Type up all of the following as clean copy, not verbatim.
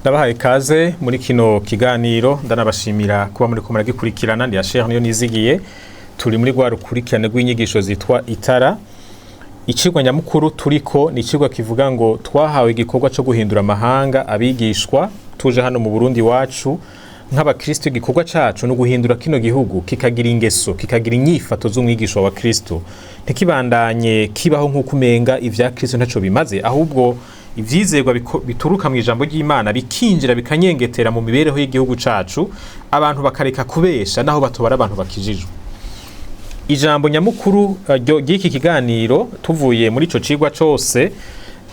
Ndabahaye kaze muri kino kiganiro, ndanabashimira kuba muri ko muragikurikirana. Ndi Asher niyo nizigiye. Turi muri rwa rukurikirane rw'inyigisho zitwa Itara. Icigwa nyamukuru turiko ni icigwa kivuga ngo twahawe igikorwa co guhindura amahanga abigishwa. Tuje hano mu Burundi wacu nk'abakristo, igikorwa cacu ni uguhindura kino gihugu kikagira ingeso, kikagira inyifato z'umwigisha wa Kristo, ntikibandanye kibaho nk'uko umenga ivya Kristo ntaco bimaze, ahubwo ivyizerwa bituruka mu ijambo ry'Imana bikinjira bikanyengetera mu mibereho y'igihugu cacu, abantu bakareka kubesha naho batobara abantu bakijijwe. Ijambo nyamukuru ry'iki kiganiro, tuvuye muri ico cigwa cose,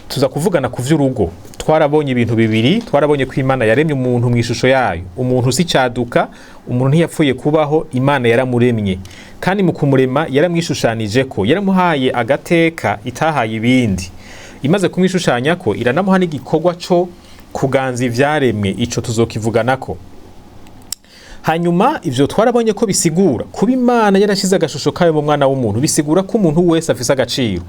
tuza kuvugana ku vy'urugo. Twarabonye ibintu bibiri. Twarabonye ko Imana yaremye umuntu mu ishusho yayo. Umuntu si caduka, umuntu ntiyapfuye kubaho. Imana yaramuremye, kandi mu kumurema yaramwishushanijeko, yaramuhaye agateka itahaye ibindi. Imaze kumwishushanyako, iranamuha n'igikorwa co kuganza ivyaremwe. Ico tuzokivuganako hanyuma. Ivyo twarabonye ko bisigura kuba Imana yarashize agashusho kayo mu mwana w'umuntu, bisigura ko umuntu wese afise agaciro.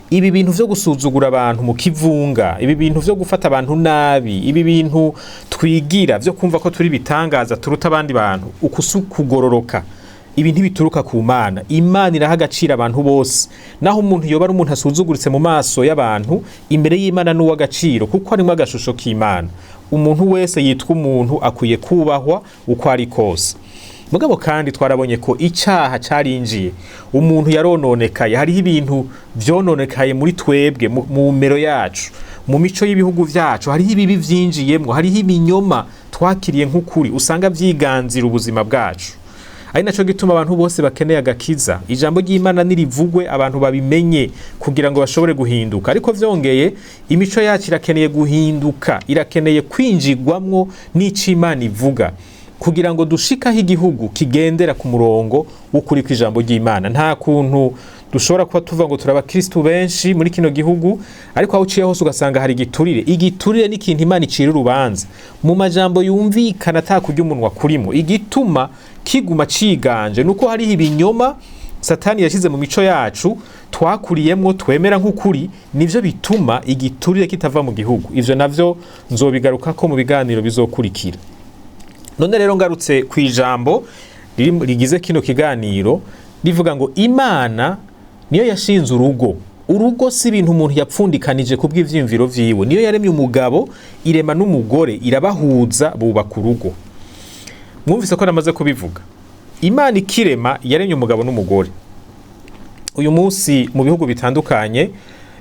Ibi bintu vyo gusuzugura abantu mu kivunga, ibi bintu vyo gufata abantu nabi, ibi bintu twigira vyo kumva ko turi bitangaza turuta abandi bantu, uku si ukugororoka. Ibi ntibituruka ku Mana. Imana iraha agaciro abantu bose. Naho umuntu yoba ari umuntu asuzuguritse mu maso y'abantu, imbere y'Imana n'uw'agaciro, kuko arimwo agashusho k'Imana. Umuntu wese yitwa umuntu akwiye kubahwa uko ari kose. Mugabo kandi twarabonye ko icaha carinjiye, umuntu yarononekaye. Hariho ibintu vyononekaye muri twebwe, mu mero yacu, mu mico y'ibihugu vyacu. Hariho ibibi vyinjiyemwo, hariho ibinyoma twakiriye nk'ukuri, usanga vyiganzira ubuzima bwacu. Ari naco gituma abantu bose bakeneye agakiza. Ijambo ry'Imana nirivugwe, abantu babimenye kugira ngo bashobore guhinduka. Ariko vyongeye, imico yacu irakeneye guhinduka, irakeneye kwinjigwamwo n'ico Imana ivuga, kugira ngo dushikaho igihugu kigendera ku murongo w'ukuri kw'ijambo ry'Imana. Nta kuntu dushobora kuba tuvuga ngo turi abakristu benshi muri kino gihugu, ariko aho uciye hose ugasanga hari igiturire. Igiturire ni ikintu Imana icira urubanza mu majambo yumvikana atakurya umunwa kurimo. Igituma kiguma ciganje nuko hariho ibinyoma Satani yashyize mu mico yacu twakuriyemwo, twemera nk'ukuri. Nivyo bituma igiturire kitava mu gihugu. Ivyo navyo nzobigarukako mu biganiro bizokurikira. None rero ngarutse ku ijambo rigize kino kiganiro, rivuga ngo Imana niyo yashinze urugo. Urugo si ibintu umuntu yapfundikanije kubw'ivyiyumviro vyiwe. Niyo yaremye umugabo, irema n'umugore, irabahuza, bubaka urugo. Mwumvise ko namaze kubivuga. Imana ikirema yaremye umugabo n'umugore. Uyu munsi mu bihugu bitandukanye,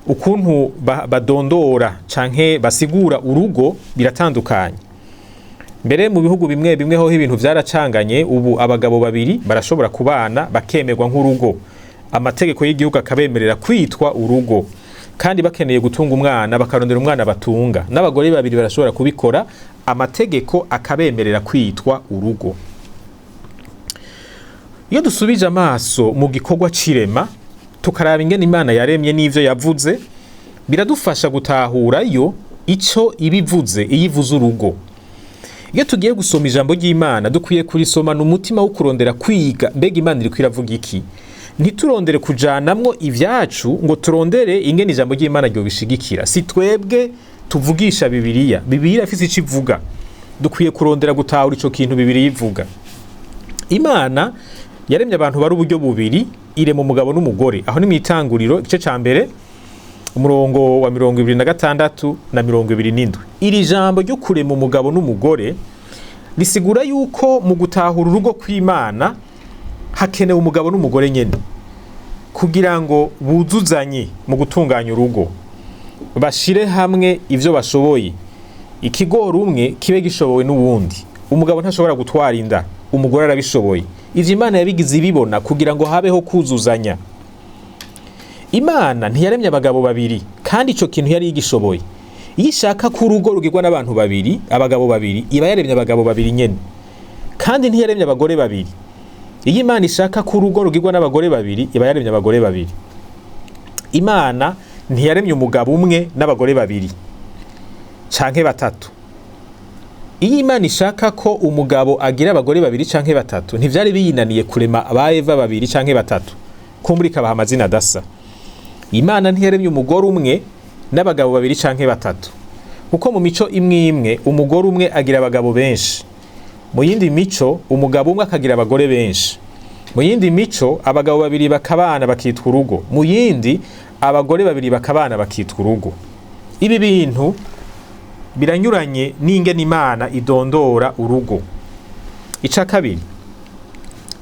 ukuntu badondora canke basigura urugo biratandukanye. Mbere mu bihugu bimwe bimwe hoho ibintu vyaracanganye. Ubu abagabo babiri barashobora kubana bakemerwa nk'urugo, amategeko y'igihugu akabemerera kwitwa urugo, kandi bakeneye gutunga umwana bakarondera umwana batunga. N'abagore babiri barashobora kubikora, amategeko akabemerera kwitwa urugo. Iyo dusubije amaso mu gikorwa c'irema, tukaraba ingene Imana yaremye n'ivyo yavuze, biradufasha gutahura yo ico ibivuze iyo ivuze urugo. Iyo tugiye gusoma ijambo ry'Imana, dukwiye kurisomana umutima wo kurondera kwiga mbega Imana iriko iravuga iki, ntiturondere kujanamwo ivyacu, ngo turondere ingene ijambo ry'Imana ryobishigikira. Si twebwe tuvugisha Bibiliya. Bibiliya irafise ico ivuga, dukwiye kurondera gutahura ico kintu Bibiliya ivuga. Imana yaremye abantu bari uburyo bubiri, irema umugabo n'umugore. Aho ni mw'Itanguriro, igice ca mbere, umurongo wa 26 na 27. Iri jambo ryo kurema umugabo n'umugore risigura yuko mu gutahura urugo kw'Imana hakenewe umugabo n'umugore nyene, kugira ngo buzuzanye mu gutunganya urugo, bashire hamwe ivyo bashoboye, ikigora umwe kibe gishobowe n'uwundi. Umugabo ntashobora gutwara inda, umugore arabishoboye. Ivyo Imana yabigize ibibona kugira ngo habeho kuzuzanya. Imana ntiyaremye abagabo babiri, kandi ico kintu yari igishoboye. Iyo ishaka ko urugo rugirwa n'abantu babiri, abagabo babiri, iba yaremye abagabo babiri nyene. Kandi ntiyaremye abagore babiri. Iyo Imana ishaka ko urugo rugirwa n'abagore babiri, iba yaremye abagore babiri. Imana ntiyaremye umugabo umwe n'abagore babiri canke batatu. Iyo Imana ishaka ko umugabo agira abagore babiri canke batatu, ntivyari biyinaniye kurema aba Eva babiri canke batatu, kumbura ikabaha amazina adasa. Imana ntiyaremye umugore umwe n'abagabo babiri canke batatu. Kuko mu mico imwe imwe umugore umwe agira abagabo benshi, mu yindi mico umugabo umwe akagira abagore benshi, mu yindi mico abagabo babiri bakabana bakitwa urugo, mu yindi abagore babiri bakabana bakitwa urugo. Ibi bintu biranyuranye n'ingene Imana idondora urugo. Ica kabiri,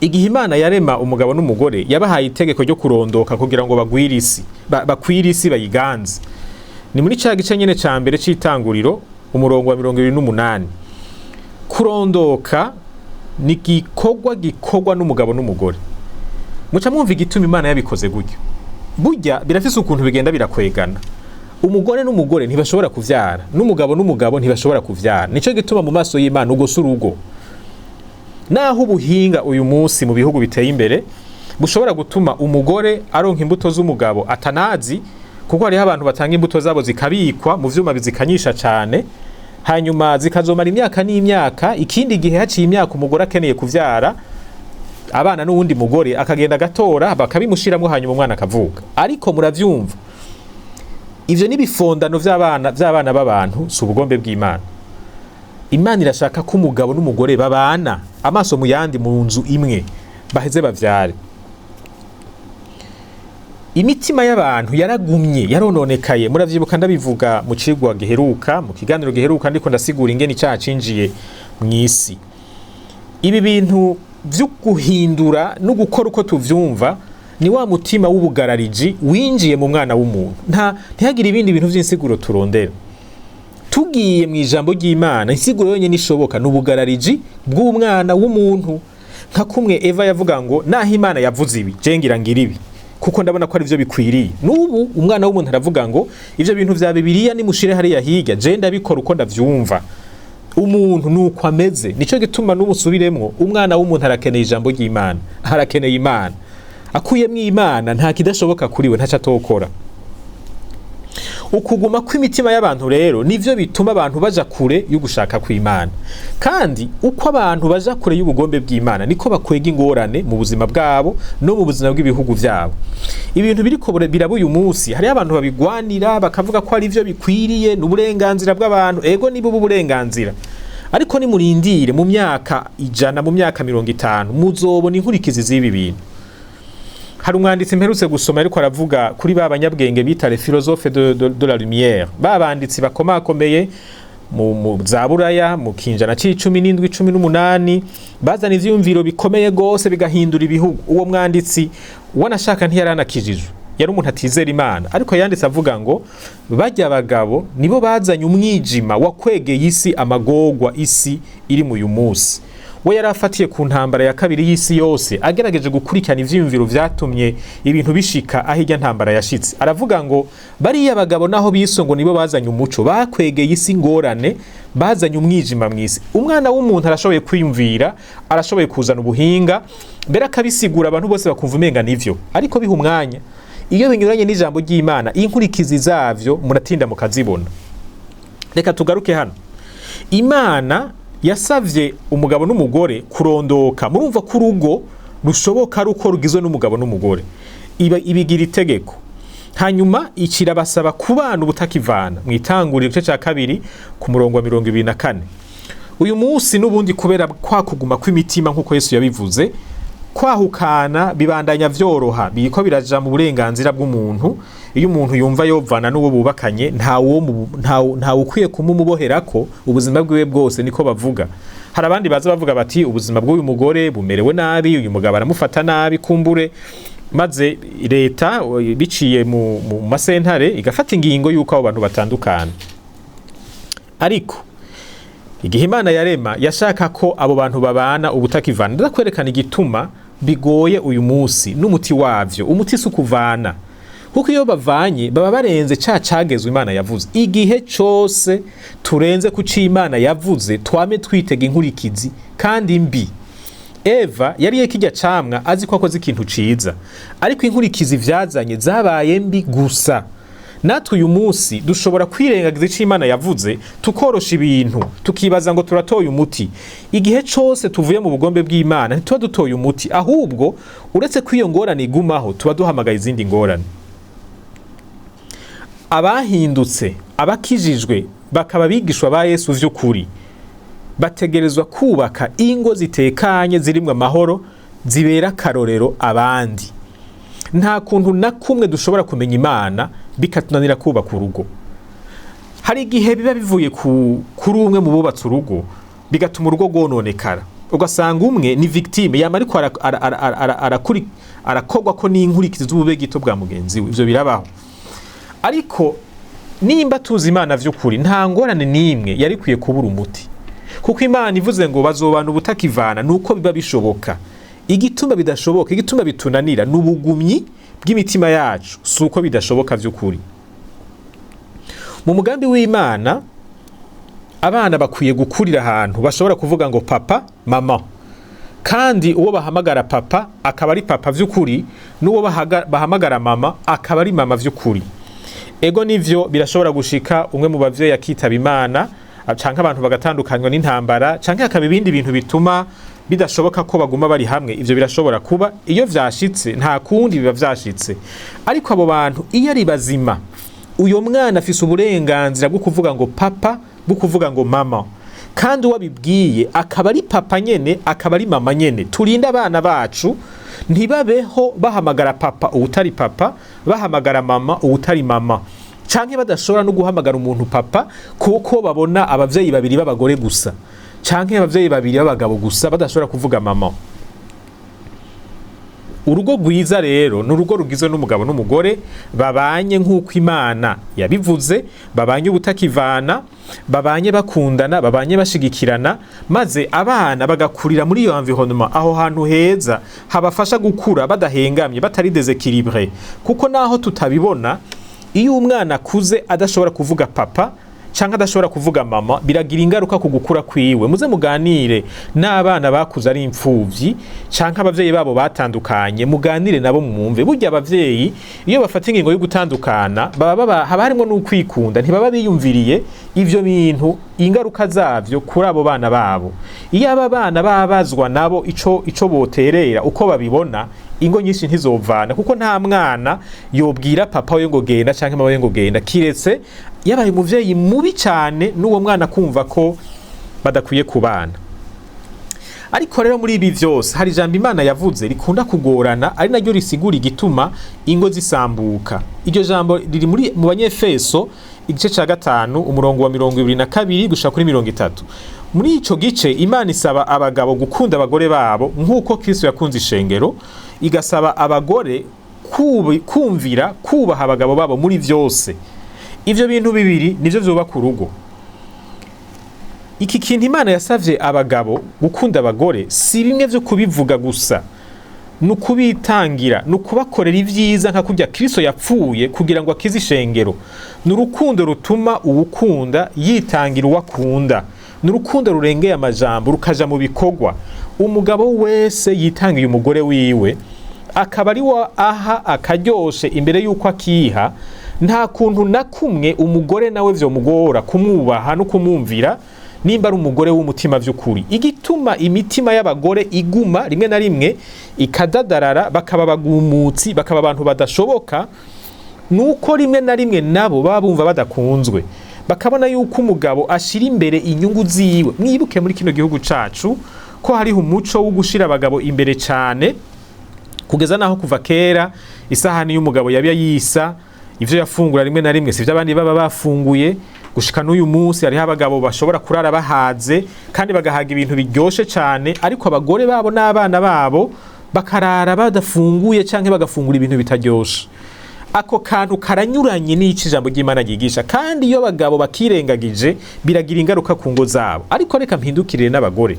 igihe Imana yarema umugabo n'umugore yabahaye itegeko ryo kurondoka kugira ngo bagwire isi, bakwire isi bayiganze. Ni muri ca gice nyene ca mbere c'itanguriro, umurongo wa 28. Kurondoka ni igikorwa gikorwa n'umugabo n'umugore. Muca mwumva igituma Imana yabikoze gutyo. Burya birafise ukuntu bigenda birakwegana. Umugore n'umugore ntibashobora kuvyara, n'umugabo n'umugabo ntibashobora kuvyara. Nico gituma mu maso y'Imana ugo si urugo. Naho ubuhinga uyu munsi mu bihugu biteye imbere bushobora gutuma umugore aronka imbuto z'umugabo atanazi, kuko hariho abantu batanga imbuto zabo zikabikwa mu vyuma bizikanyisha cane, hanyuma zikazomara imyaka n'imyaka. Ikindi gihe haciye imyaka umugore akeneye kuvyara abana n'uwundi mugore, akagenda agatora bakabimushiramwo, hanyuma umwana akavuka. Ariko muravyumva, ivyo n'ibifondano vy'abana b'abantu, si ubugombe bw'Imana. Imana irashaka ko umugabo n'umugore babana amaso mu yandi mu nzu imwe, baheze bavyare. Imitima y'abantu yaragumye, yarononekaye. Muravyibuka ndabivuga mu cigwa giheruka, mu kiganiro giheruka, ndiko ndasigura ingene icaha cinjiye mw'isi. Ibi bintu vyo guhindura no gukora uko tuvyumva ni wa mutima w'ubugarariji winjiye mu mwana w'umuntu. Ntihagire ibindi bintu vy'insiguro turondera. Tugiye mu ijambo ry'Imana, insiguro yonyene ishoboka ni ubugarariji bw'umwana w'umuntu. Nka kumwe Eva yavuga ngo naho Imana yavuze ibi, je ngira ngira ibi kuko ndabona ko ari byo bikwiriye. N'ubu umwana w'umuntu aravuga ngo ivyo bintu vya Bibiliya nimushire hariya hirya, je ndabikora uko ndavyumva. Umuntu nuko ameze. Nico gituma n'ubusubiremwo, umwana w'umuntu arakeneye ijambo ry'Imana, arakeneye Imana. Akuyemwo Imana nta kidashoboka kuri we, ntaco atokora. Ukuguma kw'imitima y'abantu rero nivyo bituma abantu baja kure y'ugushaka kw'Imana. Kandi uko abantu baja kure y'ubugombe bw'Imana niko bakwega ingorane mu buzima bwabo no mu buzima bw'ibihugu vyabo. Ibintu biriko biraba uyu munsi, hariho abantu babigwanira bakavuga ko ari vyo bikwiriye, n'uburenganzira bw'abantu. Ego nibo uburenganzira, ariko nimurindire mu myaka 100, mu myaka 50 muzobona inkurikizi z'ibi bintu. Hari umwanditsi mperutse gusoma ariko aravuga kuri ba banyabwenge bita les philosophes de la lumière, ba banditsi bakomakomeye mu za Buraya mu kinjana c'17, 18, bazana ivyiyumviro bikomeye gose bigahindura ibihugu. Uwo mwanditsi wanashaka ntiyaranakijijwe, yari umuntu atizera Imana, ariko yanditse avuga ngo barya bagabo nibo bazanye umwijima wakwegeye isi, amagorwa isi iri mu uyu munsi. We yari afatiye ku ntambara ya kabiri y'isi yose, agerageje gukurikirana ivyiyumviro vyatumye ibintu bishika aho irya ntambara yashitse. Aravuga ngo bariya bagabo naho biswe ngo nibo bazanye umuco, bakwegeye isi ingorane, bazanye umwijima mw'isi. Umwana w'umuntu arashoboye kwiyumvira, arashoboye kuzana ubuhinga, mbere akabisigura abantu bose bakumva umenga nivyo, ariko biha umwanya. Iyo binyuranye n'ijambo ry'Imana, inkurikizi zavyo muratinda mukazibona. Reka tugaruke hano. Imana yasavye umugabo n'umugore kurondoka. Murumva ko urugo rushoboka ari uko rugizwe n'umugabo n'umugore. Ibigira itegeko. Hanyuma ikirabasaba kubana ubutakivana. Mwitanguriro igice ca 2 ku murongo wa 24. Uyu munsi n'ubundi kubera kwa kuguma kw'imitima nk'uko Yesu yabivuze, kwahukana bibandanya vyoroha, biriko biraja mu burenganzira bw'umuntu. Iyo umuntu yumva yovana n'uwo bubakanye, nta ukwiye kumumuboherako ubuzima bwiwe bwose, niko bavuga. Hari abandi baza bavuga bati ubuzima bw'uyu mugore bumerewe nabi, uyu mugabo aramufata nabi kumbure, maze leta biciye mu masentare igafata ingingo y'uko abo bantu batandukana. Ariko igihe Imana yarema yashaka ko abo bantu babana ubutakivana. Ndakwerekana igituma bigoye uyu munsi n'umuti wavyo. Umuti si ukuvana, kuko iyo bavanye baba barenze ca cagezwe Imana yavuze. Igihe cose turenze ku co Imana yavuze twame twitega inkurikizi kandi mbi. Eva yariye kirya camwa azi ko akoze ikintu ciza, ariko inkurikizi vyazanye zabaye mbi gusa. Natwe uyu munsi dushobora kwirengagiza ico Imana yavuze, tukorosha ibintu, tukibaza ngo turatoye umuti. Igihe cose tuvuye mu bugombe bw'Imana ntituba dutoye umuti, ahubwo uretse ko iyo ngorane igumaho tuba duhamagaye izindi ngorane. Abahindutse, abakijijwe bakaba abigishwa ba Yesu vy'ukuri, bategerezwa kubaka ingo zitekanye, zirimwo amahoro, zibera akarorero abandi. Nta kuntu na kumwe dushobora kumenya Imana bikatunanira kubaka urugo. Hari igihe biba bivuye kuri umwe mu bubatse urugo, bigatuma urugo rwononekara, ugasanga umwe ni victime, yama ariko arakogwa ko n'inkurikizi z'ubube gito bwa mugenzi we. Ivyo birabaho. Ariko nimba tuzi Imana vy'ukuri, nta ngorane n'imwe yari ikwiye kubura umuti, kuko Imana ivuze ngo bazobana ubutakivana, nuko biba bishoboka. Igituma bidashoboka, igituma bitunanira, ni ubugumyi bw'imitima yacu, si uko bidashoboka vy'ukuri. Mu mugambi w'Imana, abana bakwiye gukurira ahantu bashobora kuvuga ngo papa, mama, kandi uwo bahamagara papa akaba ari papa vy'ukuri, n'uwo bahamagara mama akaba ari mama vy'ukuri. Ego nivyo, birashobora gushika umwe mu bavyeyi akitaba Imana, canke abantu bagatandukanywa n'intambara, canke hakaba ibindi bintu bituma bidashoboka ko baguma bari hamwe. Ivyo birashobora kuba. Iyo vyashitse, nta kundi, biba vyashitse. Ariko abo bantu iyo ari bazima, uyo mwana afise uburenganzira bwo kuvuga ngo papa, bwo kuvuga ngo mama, kandi uwo abibwiye akaba ari papa nyene, akaba ari mama nyene. Turinde abana bacu ntibabeho bahamagara papa uwutari papa, bahamagara mama uwutari mama, canke badashobora no guhamagara umuntu papa kuko babona abavyeyi babiri b'abagore gusa, canke abavyeyi babiri b'abagabo gusa, badashobora kuvuga mama. Urugo rwiza rero ni urugo rugizwe n'umugabo n'umugore babanye nk'uko Imana yabivuze, babanye ubutakivana, babanye bakundana, babanye bashigikirana, maze abana bagakurira muri iyo environnement, aho hantu heza habafasha gukura badahengamye, batari déséquilibré. Kuko naho tutabibona, iyo umwana akuze adashobora kuvuga papa canke adashobora kuvuga mama, biragira ingaruka ku gukura kwiwe. Muze muganire n'abana bakuze ari imfuvyi canke abavyeyi babo batandukanye, muganire nabo mwumve. Burya abavyeyi iyo bafata ingingo yo gutandukana, haba harimwo n'ukwikunda, ntibaba biyumviriye ivyo bintu, ingaruka zavyo kuri abo bana babo. Iyo aba bana babazwa nabo ico boterera, uko babibona, ingo nyinshi ntizovana, kuko nta mwana yobwira papa we ngo genda canke mama we ngo genda, kiretse yabaye umuvyeyi mubi cyane, n'uwo mwana kumva ko badakwiye kubana. Ariko rero muri ibi vyose hari ijambo Imana yavuze rikunda kugorana, ari naryo risigura igituma ingo zisambuka. Iryo jambo riri mu Banyefeso igice ca 5, umurongo wa 22 gushika kuri 30. Muri ico gice Imana isaba abagabo gukunda abagore babo nk'uko Kristo yakunze ishengero, igasaba abagore kumvira, kubaha abagabo babo muri vyose. Ivyo bintu bibiri nivyo vyubaka urugo. Iki kintu Imana yasavye abagabo, gukunda abagore, si bimwe vyo kubivuga gusa, ni ukubitangira, ni ukubakorera ivyiza nka kurya Kristo yapfuye kugira ngo akize ishengero. Ni urukundo rutuma uwukunda yitangira uwo akunda, ni urukundo rurengeye amajambo rukaja mu bikorwa. Umugabo wese yitangiye umugore wiwe, akaba ari wo aha akaryoshe imbere y'uko akiha, nta kuntu na kumwe umugore nawe vyomugora kumwubaha no kumwumvira, nimba ari umugore w'umutima vy'ukuri. Igituma imitima y'abagore iguma rimwe na rimwe ikadadarara, bakaba bagumutsi, bakaba abantu badashoboka, nuko rimwe na rimwe nabo baba bumva badakunzwe, bakabona yuko umugabo ashira imbere inyungu ziwe. Mwibuke muri kino gihugu cacu ko hariho umuco wo gushira abagabo imbere cane, kugeza naho kuva kera isahani y'umugabo yabiya yisa, ivyo yafungura rimwe na rimwe sivyo abandi baba bafunguye. Gushika n'uyu munsi hariho abagabo bashobora kurara bahaze kandi bagahaga ibintu biryoshe cane, ariko abagore babo n'abana babo bakarara badafunguye canke bagafungura ibintu bitaryoshe. Ako kantu karanyuranye n'ico ijambo ry'Imana ryigisha, kandi iyo abagabo bakirengagije biragira ingaruka ku ngo zabo. Ariko reka mpindukirire n'abagore.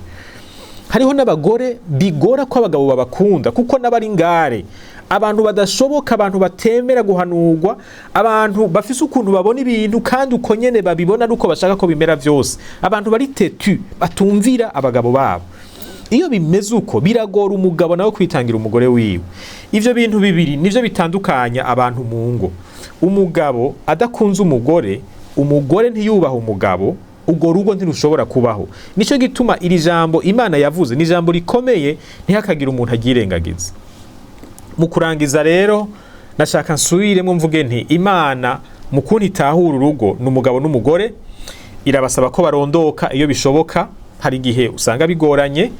Hariho n'abagore bigora ko abagabo babakunda, kuko n'abari ngare, abantu badashoboka, abantu batemera guhanurwa, abantu bafise ukuntu babona ibintu kandi uko nyene babibona nuko bashaka ko bimera vyose, abantu bari têtu, batumvira abagabo babo. Iyo bimeze uko, biragora umugabo nawe kwitangira umugore wiwe. Ivyo bintu bibiri nivyo bitandukanya abantu mu ngo. Umugabo adakunze umugore, umugore ntiyubaha umugabo, urwo rugo ntirushobora kubaho. Nico gituma iri jambo Imana yavuze ni ijambo rikomeye, ntihakagire umuntu agirengagiza. Mu kurangiza rero, nashaka nsubiremo mvuge nti Imana mu kuntu itahura urugo ni umugabo n'umugore. Irabasaba ko barondoka iyo bishoboka. Hari igihe usanga bigoranye.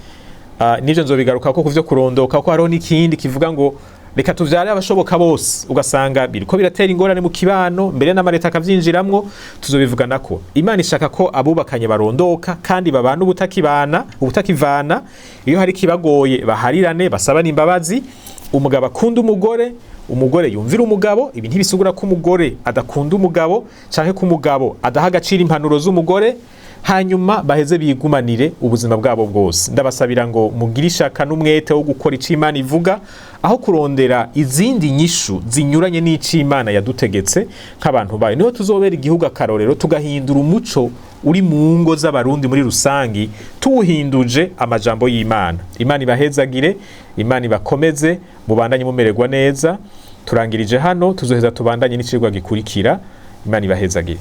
N'ivyo nzobigaruka ko kuvyo kurondoka, ko hariho n'ikindi kivuga ngo reka tuvyare abashoboka bose, ugasanga biriko biratera ingorane mu kibano, mbere n'amareta akavyinjiramwo. Tuzobivugana ko Imana ishaka ko abubakanye barondoka kandi babana ubutakibana, ubutakivana. Iyo hari kibagoye, baharirane, basabane imbabazi. Umugabo akunda umugore, umugore yumvira umugabo. Ibi ntibisigura ko umugore adakunda umugabo canke ko umugabo adaha agaciro impanuro z'umugore. Hanyuma baheze bigumanire ubuzima bwabo bwose. Ndabasabira ngo mugire ishaka n'umwete wo gukora ico Imana ivuga, aho kurondera izindi nyishu zinyuranye n'ico Imana yadutegetse nk'abantu bayo. Niho tuzobera igihugu akarorero, tugahindura umuco uri mu ngo z'Abarundi muri rusangi, tuwuhinduje amajambo y'Imana. Imana ibahezagire, Imana ibakomeze, mubandanye mumererwa neza. Turangirije hano, tuzoheza tubandanye n'icigwa gikurikira. Imana ibahezagire.